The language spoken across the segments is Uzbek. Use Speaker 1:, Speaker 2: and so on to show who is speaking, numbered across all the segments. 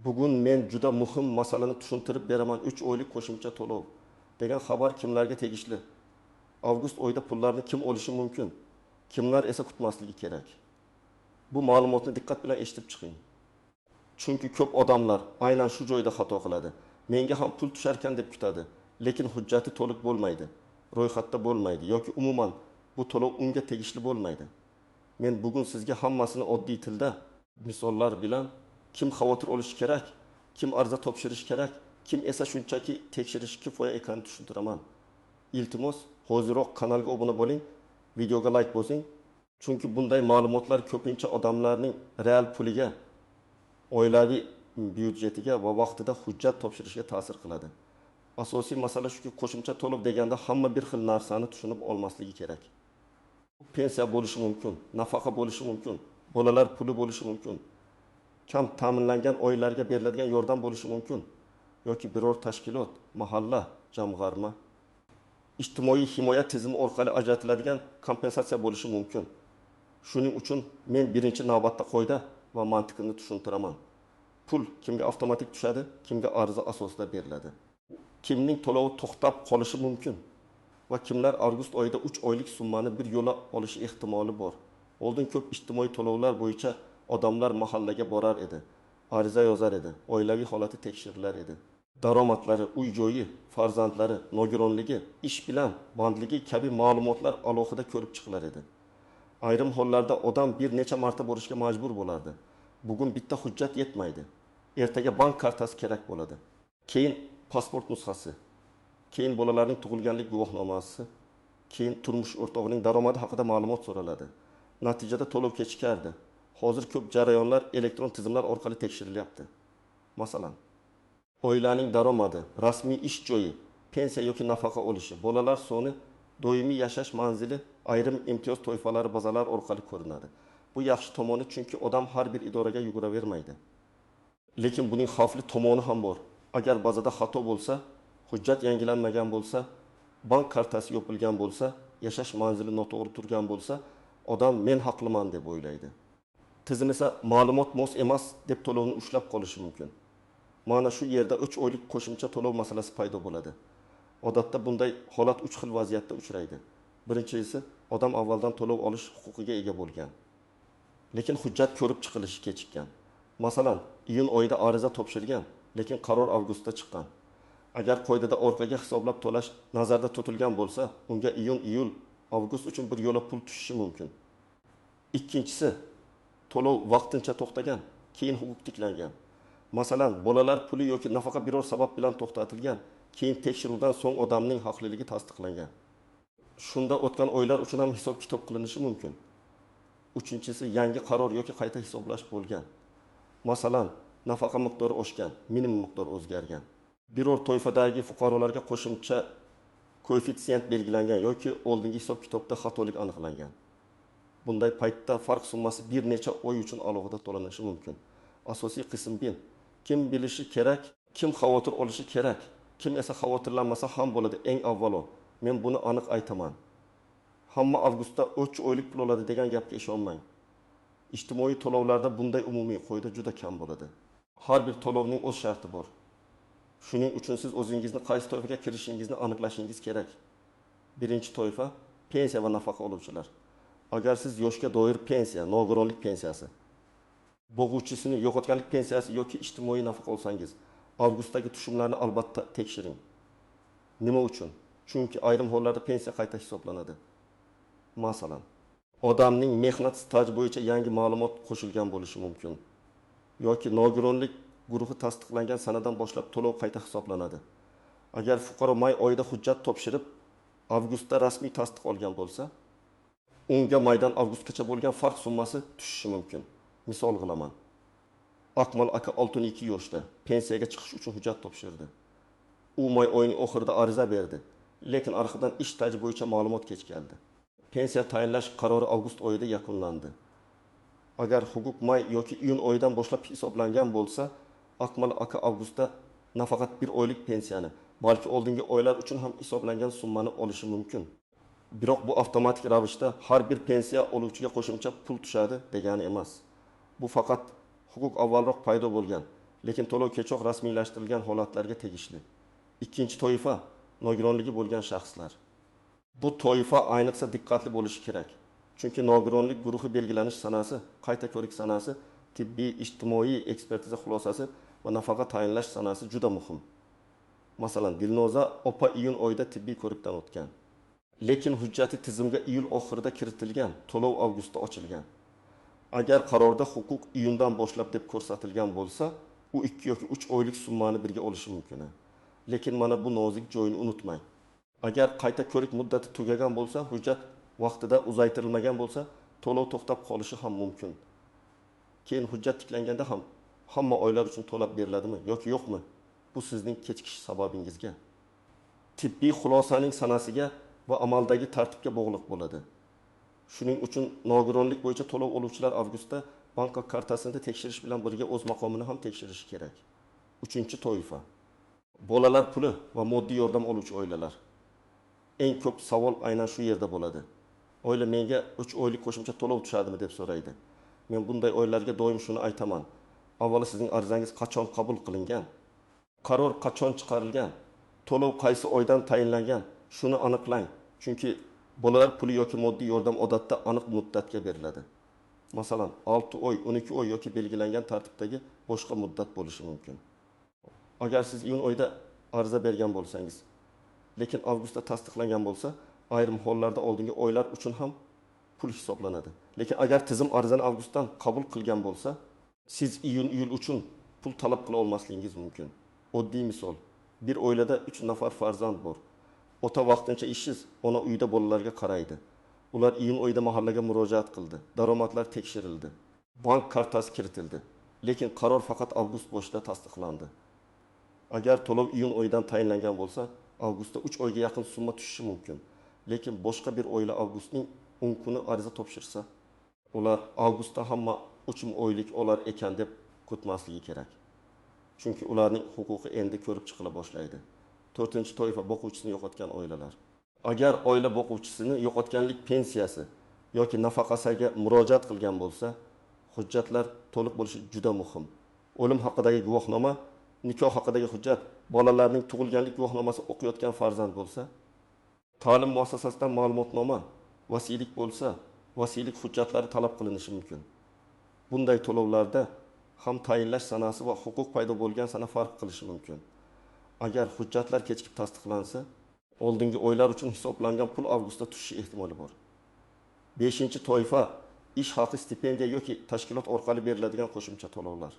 Speaker 1: Bugun men juda muhim masalani tushuntirib beraman, 3 oylik qo'shimcha to'lov degan xabar kimlarga tegishli? Avgust oyida pullarni kim olishi mumkin? Kimlar esa kutmasligi kerak? Bu ma'lumotni diqqat bilan eshitib chiqing. Chunki ko'p odamlar aynan shu joyda xato qiladi. Menga ham pul tusharkan deb kutadi, lekin hujjati to'liq bo'lmaydi, ro'yxatda bo'lmaydi yoki umuman bu to'lov unga tegishli bo'lmaydi. Men bugun sizga hammasini oddiy tilda, misollar bilan kim xavotir olishi kerak, kim ariza topshirishi kerak, kim esa shunchaki tekshirishi kifoya ekanini tushuntiraman. Iltimos, hoziroq kanalga obuna bo'ling, videoga like bosing. Chunki bunday ma'lumotlar ko'pincha odamlarning real puliga, oilaviy byudjetiga va vaqtida hujjat topshirishga ta'sir qiladi. Asosiy masala shuki, qo'shimcha to'lov deganda hamma bir xil narsani tushunib olmasligi kerak. Pensiya bo'lishi mumkin, nafaqa bo'lishi mumkin, bolalar puli bo'lishi mumkin, kam ta'minlangan oilalarga beriladigan yordam bo'lishi mumkin yoki biror tashkilot, mahalla, jamg'arma, ijtimoiy himoya tizimi orqali ajratiladigan kompensatsiya bo'lishi mumkin. Shuning uchun men birinchi navbatda qoida va mantiqini tushuntiraman. Pul kimga avtomatik tushadi, kimga ariza asosida beriladi. Kimning to'lovi to'xtab qolishi mumkin va kimlar avgust oyida 3 oylik summani bir yo'la olishi ehtimoli bor. Oldin ko'p ijtimoiy to'lovlar bo'yicha odamlar mahallaga borar edi, ariza yozar edi, oilaviy holati tekshirilar edi. Daromadlari, uy-joyi, farzandlari, nogironligi, ish bilan bandligi kabi ma'lumotlar alohida ko'rib chiqilar edi. Ayrim hollarda odam bir necha marta borishga majbur bo'lardi. Bugun bitta hujjat yetmaydi. Ertaga bank kartasi kerak bo'ladi. Keyin pasport nusxasi, keyin bolalarning tug'ilganlik guvohnomasi, keyin turmush o'rtog'ining daromadi haqida ma'lumot so'raladi. Natijada to'lov kechikardi. Hozir ko'p jarayonlar elektron tizimlar orqali tekshirilyapti. Masalan, oilaning daromadi, rasmiy ish joyi, pensiya yoki nafaqa olishi, bolalar soni, doimiy yashash manzili, ayrim imtiyoz toifalari bazalar orqali ko'rinadi. Bu yaxshi tomoni, chunki odam har bir idoraga yuguravermaydi. Lekin buning xavfli tomoni ham bor. Agar bazada xato bo'lsa, hujjat yangilanmagan bo'lsa, bank kartasi yopilgan bo'lsa, yashash manzili noto'g'ri turgan bo'lsa, odam men haqliman deb o'ylaydi. Tizim esa ma'lumot mos emas deb to'lovni ushlab qolishi mumkin. Mana shu yerda 3 oylik qo'shimcha to'lov masalasi paydo bo'ladi. Odatda bunday holat 3 xil vaziyatda uchraydi. Birinchisi, odam avvaldan to'lov olish huquqiga ega bo'lgan, lekin hujjat ko'rib chiqilishi kechikkan. Masalan, iyun oyida ariza topshirgan, lekin qaror avgustda chiqqan. Agar qoidada orqaga hisoblab to'lash nazarda tutilgan bo'lsa, unga iyun, iyul, avgust uchun bir yo'la pul tushishi mumkin. Ikkinchisi, to'lov vaqtincha to'xtagan, keyin huquq tiklangan. Masalan, bolalar puli yoki nafaqa biror sabab bilan to'xtatilgan, keyin tekshiruvdan so'ng odamning haqliligi tasdiqlangan. Shunda o'tgan oylar uchun ham hisob-kitob qilinishi mumkin. Uchinchisi, yangi qaror yoki qayta hisoblash bo'lgan. Masalan, nafaqa miqdori oshgan, minimum miqdor o'zgargan. Biror toifadagi fuqarolarga qo'shimcha koeffitsient belgilangan yoki oldingi hisob-kitobda xatolik aniqlangan. Bunday paytda farq summasi bir necha oy uchun alohida to'lanishi mumkin. Asosiy qism bir. Kim bilishi kerak, kim xavotir olishi kerak, kim esa xavotirlanmasa ham bo'ladi. Eng avvalo, men buni aniq aytaman. Hamma avgustda 3 oylik pul oladi degan gapga ishonmang. Ijtimoiy to'lovlarda bunday umumiy qoida juda kam bo'ladi. Har bir to'lovning o'z sharti bor. Shuning uchun siz o'zingizni qaysi toifaga kirishingizni aniqlashingiz kerak. Birinchi toifa pensiya va nafaqa oluvchilar. Agar siz yoshga doir pensiya, nogironlik pensiyasi, bo'g'uvchisini yo'qotganlik pensiyasi yoki ijtimoiy nafaqa olsangiz, avgustdagi tushumlarni albatta tekshiring. Nima uchun? Chunki ayrim hollarda pensiya qayta hisoblanadi. Masalan, odamning mehnat staji bo'yicha yangi ma'lumot qo'shilgan bo'lishi mumkin yoki nogironlik guruhi tasdiqlangan sanadan boshlab to'lov qayta hisoblanadi. Agar fuqaro may oyida hujjat topshirib, avgustda rasmiy tasdiq olgan bo'lsa, unga maydan avgustgacha bo'lgan farq summasi tushishi mumkin. Misol qilaman. Akmal aka 62 yoshda pensiyaga chiqish uchun hujjat topshirdi. U may oyining oxirida ariza berdi, lekin orqadan ish staji bo'yicha ma'lumot kech keldi. Pensiya tayinlash qarori avgust oyida yakunlandi. Agar huquq may yoki iyun oyidan boshlab hisoblangan bo'lsa, Akmal aka avgustda nafaqat bir oylik pensiyani, balki oldingi oylar uchun ham hisoblangan summani olishi mumkin. Biroq bu avtomatik ravishda har bir pensiya oluvchiga qo'shimcha pul tushadi degani emas. Bu faqat huquq avvalroq paydo bo'lgan Lekin to'lov kechroq rasmiylashtirilgan holatlarga tegishli. Ikkinchi toifa nogironligi bo'lgan shaxslar. Bu toifa ayniqsa diqqatli bo'lishi kerak. Chunki nogironlik guruhi belgilanish sanasi, qayta ko'rik sanasi, tibbiy ijtimoiy ekspertiza xulosasi va nafaqa tayinlash sanasi juda muhim. Masalan, Dilnoza opa iyun oyida tibbiy ko'rikdan o'tgan. Lekin hujjati tizimga iyul oxirida kiritilgan, to'lov avgustda ochilgan. Agar qarorda huquq iyundan boshlab deb ko'rsatilgan bo'lsa, u 2 yoki 3 oylik summani birga olishi mumkin. Lekin mana bu nozik joyini unutmang. Agar qayta ko'rik muddati tugagan bo'lsa, hujjat vaqtida uzaytirilmagan bo'lsa, to'lov to'xtab qolishi ham mumkin. Keyin hujjat tiklanganda ham hamma oylar uchun to'lab beriladimi yoki yo'qmi? Bu sizning kechikish sababingizga, tibbiy xulosaning sanasiga va amaldagi tartibga bog'liq bo'ladi. Shuning uchun nogironlik bo'yicha to'lov oluvchilar avgustda bank kartasini tekshirish bilan birga o'z maqomini ham tekshirishi kerak. Uchinchi toifa bolalar puli va moddiy yordam oluvchi oilalar. Eng ko'p savol aynan shu yerda bo'ladi. Oila menga 3 oylik qo'shimcha to'lov tushadimi deb so'raydi. Men bunday oilalarga doim shuni aytaman. Avvalo sizning arizangiz qachon qabul qilingan? Qaror qachon chiqarilgan? To'lov qaysi oydan tayinlangan? Shuni aniqlang. Chunki bolalar puli yoki moddiy yordam odatda aniq muddatga beriladi. Masalan, 6 oy, 12 oy yoki belgilangan tartibdagi boshqa muddat bo'lishi mumkin. Agar siz iyun oyida ariza bergan bo'lsangiz, lekin avgustda tasdiqlangan bo'lsa, ayrim hollarda oldingi oylar uchun ham pul hisoblanadi. Lekin agar tizim arizani avgustdan qabul qilgan bo'lsa, siz iyun, iyul uchun pul talab qila olmasligingiz mumkin. Oddiy misol, bir oilada 3 nafar farzand bor. Ota vaqtincha ishsiz, ona uyda bolalarga qaraydi. Ular iyun oyida mahallaga murojaat qildi. Daromadlar tekshirildi. Bank kartasi kiritildi. Lekin qaror faqat avgust boshida tasdiqlandi. Agar to'lov iyun oyidan tayinlangan bo'lsa, avgustda 3 oyga yaqin summa tushishi mumkin. Lekin boshqa bir oila avgustning 10 kuni ariza topshirsa, ular avgustda hamma 3 oylik olar ekan deb kutmasligi kerak. Chunki ularning huquqi endi ko'rib chiqila boshlaydi. To'rtinchi toifa boquvchisini yo'qotgan oilalar. Agar oila boquvchisini yo'qotganlik pensiyasi yoki nafaqasiga murojaat qilgan bo'lsa, hujjatlar to'liq bo'lishi juda muhim. O'lim haqidagi guvohnoma, nikoh haqidagi hujjat, bolalarning tug'ilganlik guvohnomasi o'qiyotgan farzand bo'lsa, ta'lim muassasasidan ma'lumotnoma, vasiylik bo'lsa, vasiylik hujjatlari talab qilinishi mumkin. Bunday to'lovlarda ham tayinlash sanasi va huquq paydo bo'lgan sana farq qilishi mumkin. Agar hujjatlar kechikib tasdiqlansa, oldingi oylar uchun hisoblangan pul avgustda tushishi ehtimoli bor. 5-toifa ish haqi, stipendiya yoki tashkilot orqali beriladigan qo'shimcha to'lovlar.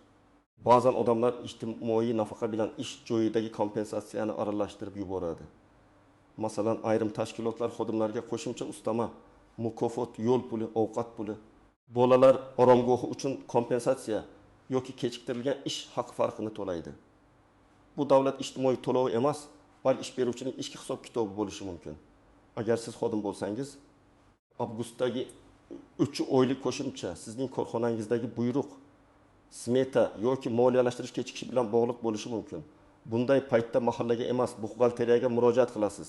Speaker 1: Ba'zan odamlar ijtimoiy nafaqa bilan ish joyidagi kompensatsiyani aralashtirib yuboradi. Masalan, ayrim tashkilotlar xodimlarga qo'shimcha ustama, mukofot, yo'l puli, ovqat puli, bolalar oromgohi uchun kompensatsiya yoki kechiktirilgan ish haqi farqini to'laydi. Bu davlat ijtimoiy to'lovi emas, balki ish beruvchining ichki hisob-kitobi bo'lishi mumkin. Agar siz xodim bo'lsangiz, avgustdagi 3 oylik qo'shimcha sizning korxonangizdagi buyruq, smeta yoki moliyalashtirish kechikishi bilan bog'liq bo'lishi mumkin. Bunday paytda mahallaga emas, buxgalteriyaga murojaat qilasiz.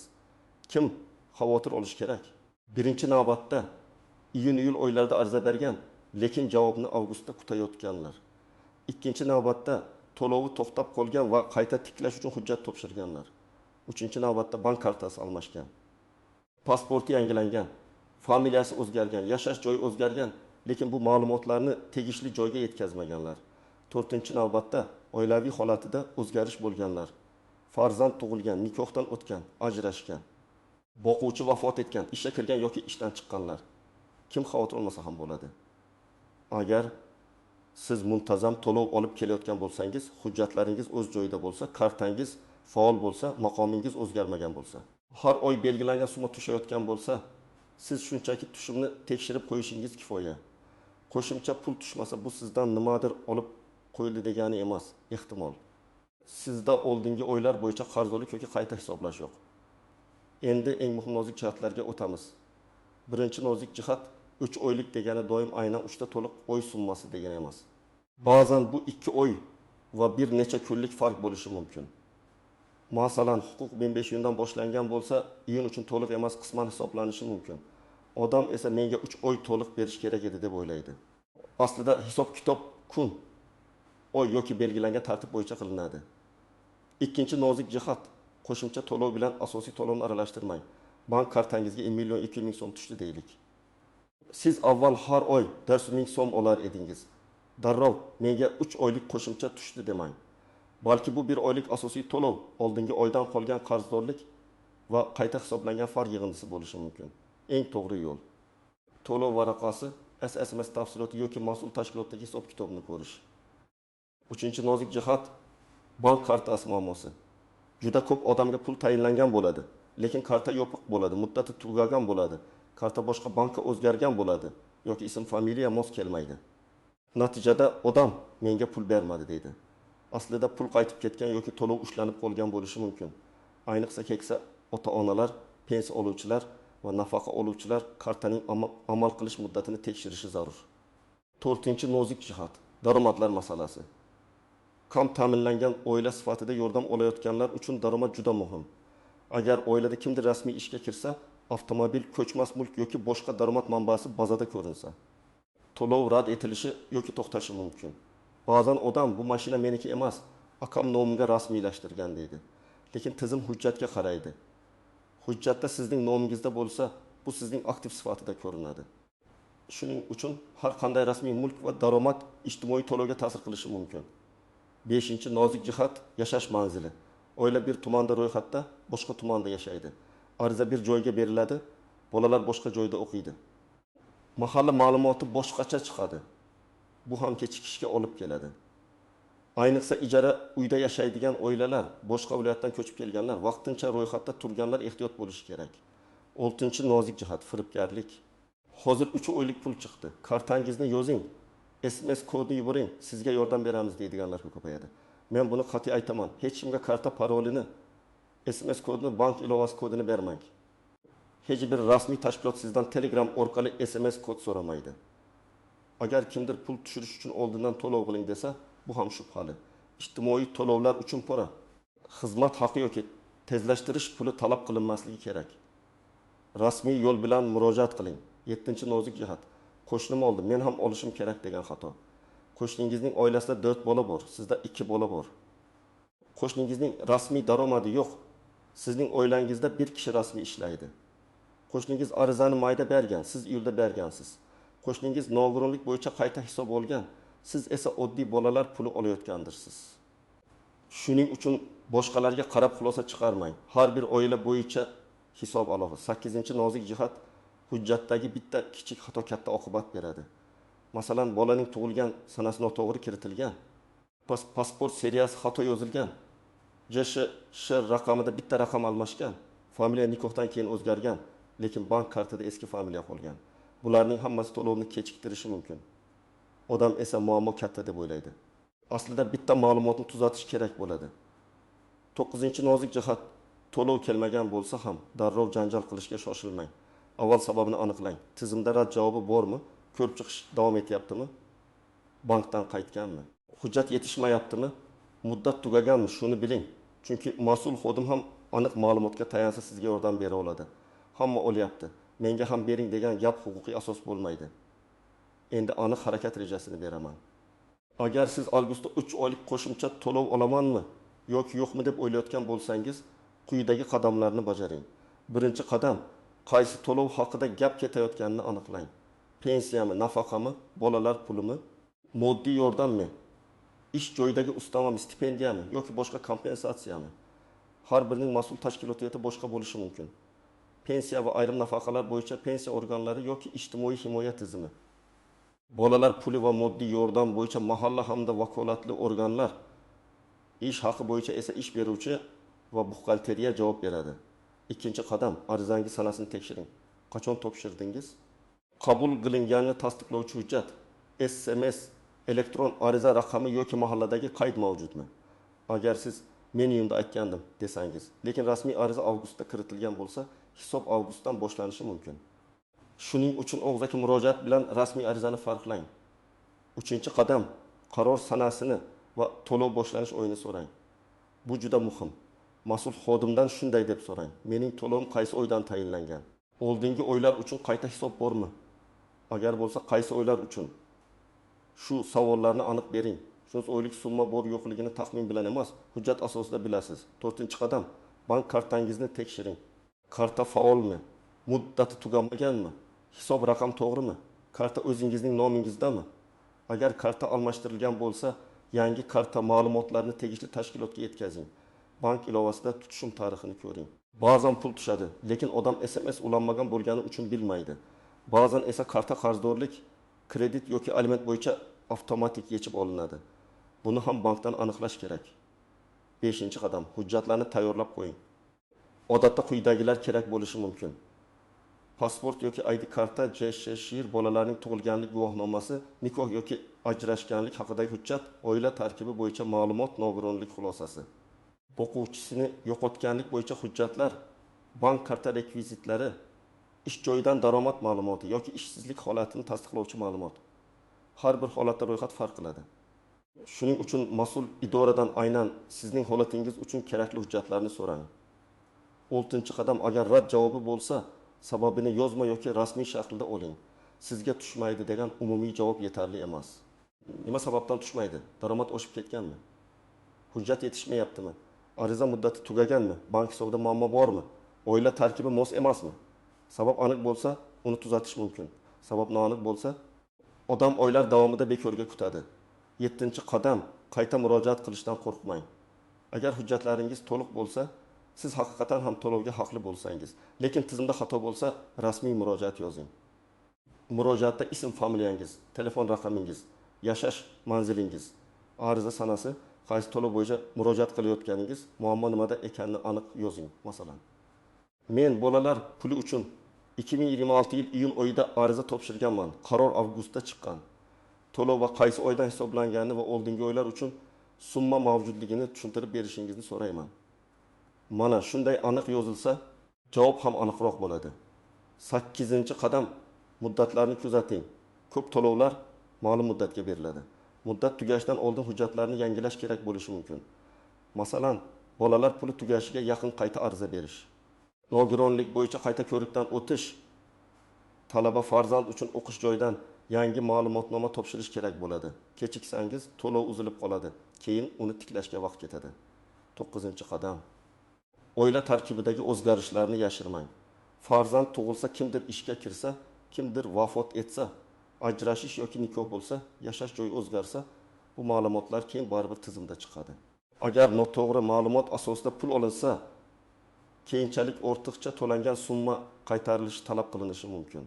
Speaker 1: Kim xavotir olish kerak? Birinchi navbatda iyun-iyul oylarida ariza bergan, lekin javobni avgustda kutayotganlar. Ikkinchi navbatda to'lovi to'xtab qolgan va qayta tiklash uchun hujjat topshirganlar. Uchinchi navbatda bank kartasi almashgan, pasporti yangilangan, familiyasi o'zgargan, yashash joyi o'zgargan, lekin bu ma'lumotlarni tegishli joyga yetkazmaganlar. To'rtinchi navbatda oilaviy holatida o'zgarish bo'lganlar, farzand tug'ilgan, nikohdan o'tgan, ajrashgan, boquvchi vafot etgan, ishga kirgan yoki ishdan chiqqanlar. Kim xavotir olmasa ham bo'ladi. Agar siz muntazam to'lov olib kelayotgan bo'lsangiz, hujjatlaringiz o'z joyida bo'lsa, kartangiz faol bo'lsa, maqomingiz o'zgarmagan bo'lsa, har oy belgilangan summa tushayotgan bo'lsa, siz shunchaki tushumni tekshirib qo'yishingiz kifoya. Qo'shimcha pul tushmasa, bu sizdan nimadir olib qo'yildi degani emas, ehtimol. Sizda oldingi oylar bo'yicha qarzdorlik yoki qayta hisoblash yo'q. Endi eng muhim nozik jihatlarga o'tamiz. Birinchi nozik jihat 3 oylik degani doim aynan 3 ta to'liq oy summasi degani emas. Ba'zan bu 2 oy va bir necha kunlik farq bo'lishi mumkin. Masalan, huquq 15 iyundan boshlangan bo'lsa, iyun uchun to'liq emas, qisman hisoblanishi mumkin. Odam esa menga 3 oy to'liq berish kerak edi deb o'ylaydi. Aslida hisob-kitob kun, Oy yoki belgilangan tartib bo'yicha qilinadi. Ikkinchi nozik jihat: qo'shimcha to'lov bilan asosiy to'lovni aralashtirmang. Bank kartangizga 1 200 000 so'm tushdi, deylik. Siz avval har oy 400 ming so'm olar edingiz. Darrov "Menga 3 oylik qo'shimcha tushdi" demang. Balki bu bir oylik asosiy to'lov, oldingi oydan qolgan qarzdorlik va qayta hisoblangan farq yig'indisi bo'lishi mumkin. Eng to'g'ri yo'l: to'lov varaqasi, SMS tafsiloti yoki mas'ul tashkilotdagi hisob kitobni ko'rish. Uchinchi nozik jihat: bank kartasi muammosi. Juda ko'p odamga pul tayinlangan bo'ladi, lekin karta yopiq bo'ladi, muddati tugagan bo'ladi, karta boshqa bankka o'zgargan bo'ladi yoki ism familiya mos kelmaydi. Natijada odam "Menga pul bermadi" deydi. Aslida pul qaytib ketgan yoki to'lov ushlanib qolgan bo'lishi mumkin. Ayniqsa keksa ota onalar, pensiya oluvchilar va nafaqa oluvchilar kartaning amal qilish muddatini tekshirishi zarur. To'rtinchi nozik jihat: daromadlar masalasi. Kam ta'minlangan oila sifatida yordam olayotganlar uchun daromad juda muhim. Agar oilada kimdir rasmiy ishga kirsa, avtomobil, ko'chmas mulk yoki boshqa daromad manbasi bazada ko'rinsa, to'lov rad etilishi yoki to'xtashi mumkin. Ba'zan odam "Bu mashina meniki emas, akam nomimga rasmiylashtirgan" deydi. Lekin tizim hujjatga qaraydi. Hujjatda sizning nomingizda bo'lsa, bu sizning aktiv sifatida ko'rinadi. Shuning uchun har qanday rasmiy mulk va daromad ijtimoiy to'lovga ta'sir qilishi mumkin. Beshinchi nozik jihat: yashash manzili. Oila bir tumanda ro'yxatda, boshqa tumanda yashaydi. Ariza bir joyga beriladi, bolalar boshqa joyda o'qiydi. Mahalla ma'lumoti boshqacha chiqadi. Bu ham kechikishga olib keladi. Ayniqsa ijara uyda yashaydigan oilalar, boshqa viloyatdan ko'chib kelganlar, vaqtincha ro'yxatda turganlar ehtiyot bo'lishi kerak. Oltinchi nozik jihat: firibgarlik. "Hozir 3 oylik pul chiqdi, kartangizni yozing, SMS kodni yuboring, sizga yordam beramiz" deydiganlar ko'payadi. Men buni qat'iy aytaman: hech kimga karta parolini, SMS kodini, bank ilovasi kodini bermang. Hech bir rasmiy tashkilot sizdan Telegram orqali SMS kod so'ramaydi. Agar kimdir "Pul tushirish uchun oldindan to'lov qiling" desa, bu ham shubhali. Ijtimoiy to'lovlar uchun pora, xizmat haqi yoki tezlashtirish puli talab qilinmasligi kerak. Rasmiy yo'l bilan murojaat qiling. Yettinchi nozik jihat: "Qo'shnim oldi, men ham olishim kerak" degan xato. Qo'shningizning oilasida to'rt bola bor, sizda ikki bola bor. Qo'shningizning rasmiy daromadi yo'q, sizning oilangizda bir kishi rasmiy ishlaydi. Qo'shningiz arizani mayda bergan, siz iyulda bergansiz. Qo'shningiz nogironlik bo'yicha qayta hisob olgan, siz esa oddiy bolalar puli olayotgandirsiz. Shuning uchun boshqalarga qarab xulosa chiqarmang. Har bir oila bo'yicha hisob alohida. Sakkizinchi nozik jihat: hujjatdagi bitta kichik xato katta oqibat beradi. Masalan, bolaning tug'ilgan sanasi noto'g'ri kiritilgan, pasport seriyasi xato yozilgan, JSh raqamida bitta raqam almashgan, familiya nikohdan keyin o'zgargan, lekin bank kartada eski familiya qolgan. Bularning hammasi to'lovni kechiktirishi mumkin. Odam esa muammo katta deb o'ylaydi. Aslida bitta ma'lumotni tuzatish kerak bo'ladi. To'qqizinchi nozik jihat: to'lov kelmagan bo'lsa ham darrov janjal qilishga shoshilmang. Avval sababini aniqlang. Tizimda rad javobi bormi, ko'rib chiqish davom etyaptimi, bankdan qaytganmi, hujjat yetishmayaptimi, muddat tugaganmi, shuni biling. Chunki mas'ul xodim ham aniq ma'lumotga tayansa, sizga yordam bera oladi. "Hamma olyapti, menga ham bering" degan gap huquqiy asos bo'lmaydi. Endi aniq harakat rejasini beraman. Agar siz avgustda 3 oylik qo'shimcha to'lov olamanmi yoki yo'qmi deb o'ylayotgan bo'lsangiz, quyidagi qadamlarni bajaring. Birinchi qadam: qaysi to'lov haqida gap ketayotganini aniqlang. Pensiyami, nafaqami, bolalar pulimi, moddiy yordammi, ish joyidagi ustamami, stipendiyami yoki boshqa kompensatsiyami? Har birining mas'ul tashkilotiyati boshqa bo'lishi mumkin. Pensiya va ayrim nafaqalar bo'yicha pensiya organlari yoki ijtimoiy himoya tizimi. Bolalar puli va moddiy yordam bo'yicha mahalla hamda vakolatli organlar, ish haqi bo'yicha esa ish beruvchi va buxgalteriya javob beradi. Ikkinchi qadam: arizangiz sanasini tekshiring. Qachon topshirdingiz? Qabul qilinganini tasdiqlovchi hujjat, SMS, elektron ariza raqami yoki mahalladagi qayd mavjudmi? Agar siz "Men iyunda aytgandim" desangiz, lekin rasmiy ariza avgustda kiritilgan bo'lsa, hisob avgustdan boshlanishi mumkin. Shuning uchun og'zaki murojaat bilan rasmiy arizani farqlang. Uchinchi qadam: qaror sanasini va to'lov boshlanish oyini so'rang. Bu juda muhim. Mas'ul xodimdan shunday deb so'rang: "Mening to'lovim qaysi oydan tayinlangan? Oldingi oylar uchun qayta hisob bormi? Agar bo'lsa, qaysi oylar uchun?" Shu savollarni aniq bering. Shunisi oylik summa bor yo'qligini taxmin bilan emas, hujjat asosida bilasiz. To'rtinchi qadam: bank kartangizni tekshiring. Karta faolmi? Muddati tugamaganmi? Hisob raqam to'g'rimi? Karta o'zingizning nomingizdami? Agar karta almashtirilgan bo'lsa, yangi karta ma'lumotlarini tegishli tashkilotga yetkazing. Bank ilovasida tushum tarixini ko'ring. Ba'zan pul tushadi, lekin odam SMS ulanmagan bo'lgani uchun bilmaydi. Ba'zan esa karta qarzdorlik, kredit yoki aliment bo'yicha avtomatik yechib olinadi. Buni ham bankdan aniqlash kerak. Beshinchi qadam: hujjatlarni tayyorlab qo'ying. Odatda quyidagilar kerak bo'lishi mumkin: pasport yoki ID karta, JSH, bolalarning tug'ilganlik guvohnomasi, nikoh yoki ajrashganlik haqidagi hujjat, oila tarkibi bo'yicha ma'lumot, nogironlik xulosasi, boquvchisini yo'qotganlik bo'yicha hujjatlar, bank karta rekvizitlari, ish joyidan daromad ma'lumoti yoki ishsizlik holatini tasdiqlovchi ma'lumot. Har bir holatda ro'yxat farq qiladi. Shuning uchun mas'ul idoradan aynan sizning holatingiz uchun kerakli hujjatlarni so'rang. Oltinchi qadam: agar rad javobi bo'lsa, sababini yozma yoki rasmiy shaklda oling. Sizga tushmaydi degan umumiy javob yetarli emas. Nima sababdan tushmaydi? Daromad oshib ketganmi? Hujjat yetishmayaptimi? Ariza muddati tugaganmi? Bank hisobida muammo bormi? Oila tarkibi mos emasmi? Sabab aniq bo'lsa, uni tuzatish mumkin. Sabab noaniq bo'lsa, odam oylar davomida bekorga kutadi. Yettinchi qadam: qayta murojaat qilishdan qo'rqmang. Agar hujjatlaringiz to'liq bo'lsa, siz haqiqatan ham to'lovga haqli bo'lsangiz, lekin tizimda xato bo'lsa, rasmiy murojaat yozing. Murojaatda ism, familiyangiz, telefon raqamingiz, yashash manzilingiz, ariza sanasi, qaysi to'lov bo'yicha murojaat qilayotganingiz, muammo nimada ekanini aniq yozing. Masalan, men bolalar puli uchun 2026 yil iyun oyida ariza topshirganman. Qaror avgustda chiqqan. To'lov va qaysi oydan hisoblanganini va oldingi oylar uchun summa mavjudligini tushuntirib berishingizni so'rayman. Mana shunday aniq yozilsa, javob ham aniqroq bo'ladi. Sakkizinchi qadam: muddatlarni kuzating. Ko'p to'lovlar ma'lum muddatga beriladi. Muddat tugashidan oldin hujjatlarni yangilash kerak bo'lishi mumkin. Masalan, bolalar puli tugashiga yaqin qayta ariza berish, nogironlik bo'yicha qayta ko'rikdan o'tish, talaba farzand uchun o'qish joyidan yangi ma'lumotnoma topshirish kerak bo'ladi. Kechiksangiz to'lov uzilib qoladi, keyin uni tiklashga vaqt ketadi. To'qqizinchi qadam: oila tarkibidagi o'zgarishlarni yashirmang. Farzand tug'ilsa, kimdir ishga kirsa, kimdir vafot etsa, ajrashish yoki nikoh bo'lsa, yashash joyi o'zgarsa, bu ma'lumotlar keyin baribir tizimda chiqadi. Agar noto'g'ri ma'lumot asosida pul olinsa, keyinchalik ortiqcha to'langan summa qaytarilishi talab qilinishi mumkin.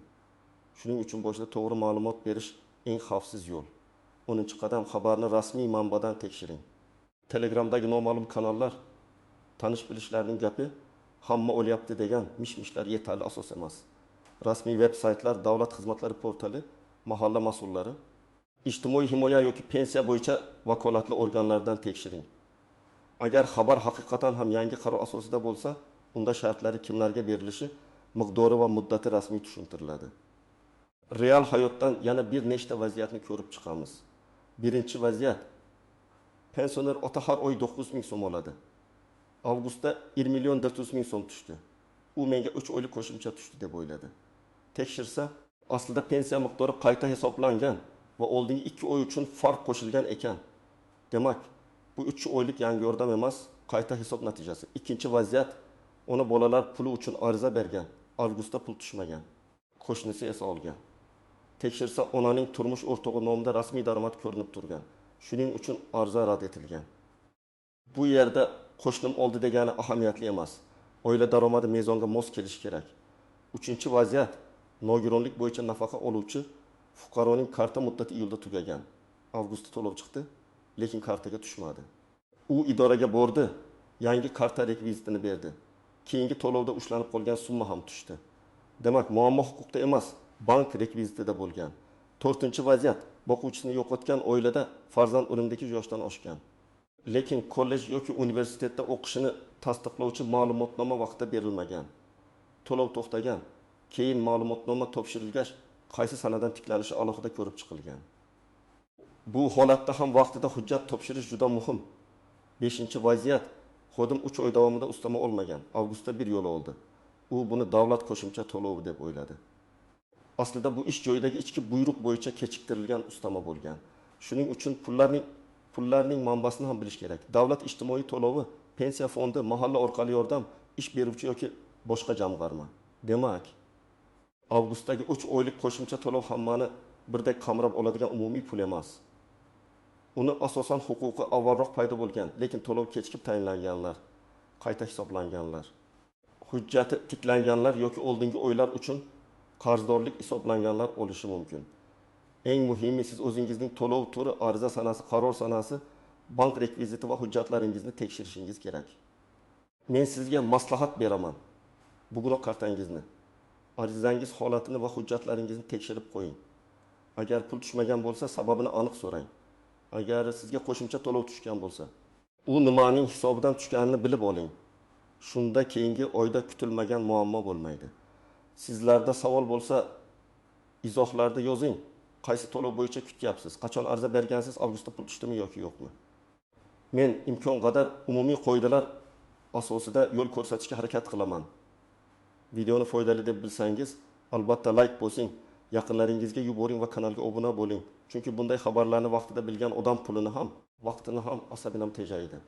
Speaker 1: Shuning uchun boshida to'g'ri ma'lumot berish eng xavfsiz yo'l. 10 qadam: xabarni rasmiy manbadan tekshiring. Telegramdagi noma'lum kanallar, tanish bilishlarning gapi, hamma o'lyapti degan mish-mishlar yetarli asos emas. Rasmiy veb saytlar, davlat xizmatlari portali, mahalla mas'ullari, ijtimoiy himoya yoki pensiya bo'yicha vakolatli organlardan tekshiring. Agar xabar haqiqatan ham yangi qaror asosida bo'lsa, unda shartlari, kimlarga berilishi, miqdori va muddati rasmiy tushuntiriladi. Real hayotdan yana bir nechta vaziyatni ko'rib chiqamiz. Birinchi vaziyat: pensioner ota har oy 9 ming so'm oladi. Avgustda 1 million 400 ming so'm tushdi. U menga 3 oylik qo'shimcha tushdi deb o'yladi. Tekshirsa, aslida pensiya miqdori qayta hisoblangan va oldingi 2 oy uchun farq qo'shilgan ekan. Demak, bu 3 oylik yangi yordam emas, qayta hisob natijasi. Ikkinchi vaziyat: ona bolalar puli uchun ariza bergan, avgustda pul tushmagan. Qo'shnisi esa olgan. Tekshirsa, onaning turmush o'rtog'i nomida rasmiy daromad ko'rinib turgan. Shuning uchun ariza rad etilgan. Bu yerda qo'shnim oldi degani ahamiyatli emas. Oila daromadi mezonga mos kelishi kerak. Uchinchi vaziyat: nogironlik bo'yicha nafaqa oluvchi fuqaroning karta muddati iyulda tugagan. Avgustda to'lov chiqdi, lekin kartaga tushmadi. U idoraga bordi, yangi karta rekvizitini berdi. Keyingi to'lovda ushlanib qolgan summa ham tushdi. Demak, muammo huquqda emas, bank rekvizitida bo'lgan. To'rtinchi vaziyat: boquvchisini yo'qotgan oilada farzand 12 yoshdan oshgan. Lekin kollej yoki universitetda o'qishini tasdiqlovchi ma'lumotnoma vaqtida berilmagan. To'lov to'xtagan. Keyin ma'lumotnoma topshirilgach, qaysi sanadan tiklanishi alohida ko'rib chiqilgan. Bu holatda ham vaqtida hujjat topshirish juda muhim. Beshinchi vaziyat: xodim 3 oy davomida ustama olmagan. Avgustda bir yo'la oldi. U buni davlat qo'shimcha to'lovi deb o'yladi. Aslida bu ish joyidagi ichki buyruq bo'yicha kechiktirilgan ustama bo'lgan. Shuning uchun pullarning Pullarning manbasini ham bilish kerak. Davlat ijtimoiy to'lovi, pensiya fondi, mahalla orqali yordam, ish beruvchi yoki boshqa jamg'arma. Demak, avgustdagi 3 oylik qo'shimcha to'lov hammani birdek qamrab oladigan umumiy pul emas. Uni asosan huquqi avvalroq paydo bo'lgan, lekin to'lov kechikib tayinlanganlar, qayta hisoblanganlar, hujjati tiklanganlar yoki oldingi oylar uchun qarzdorlik hisoblanganlar olishi mumkin. Eng muhimi, siz o'zingizning to'lov turi, ariza sanasi, qaror sanasi, bank rekviziti va hujjatlaringizni tekshirishingiz kerak. Men sizga maslahat beraman. Bugunoq kartangizni, arizangiz holatini va hujjatlaringizni tekshirib qo'ying. Agar pul tushmagan bo'lsa, sababini aniq so'rang. Agar sizga qo'shimcha to'lov tushgan bo'lsa, u nimaning hisobidan tushganini bilib oling. Shunda keyingi oyda kutilmagan muammo bo'lmaydi. Sizlarda savol bo'lsa, izohlarda yozing. Qaysi to'lov bo'yicha kutyapsiz? Qachon ariza bergansiz? Avgustda pul tushdimi yoki yo'qmi? Men imkon qadar umumiy qoidalar asosida yo'l ko'rsatishga harakat qilaman. Videoni foydali deb bilsangiz, albatta like bosing, yaqinlaringizga yuboring va kanalga obuna bo'ling. Chunki bunday xabarlarni vaqtida bilgan odam pulini ham, vaqtini ham, asabini ham tejaydi.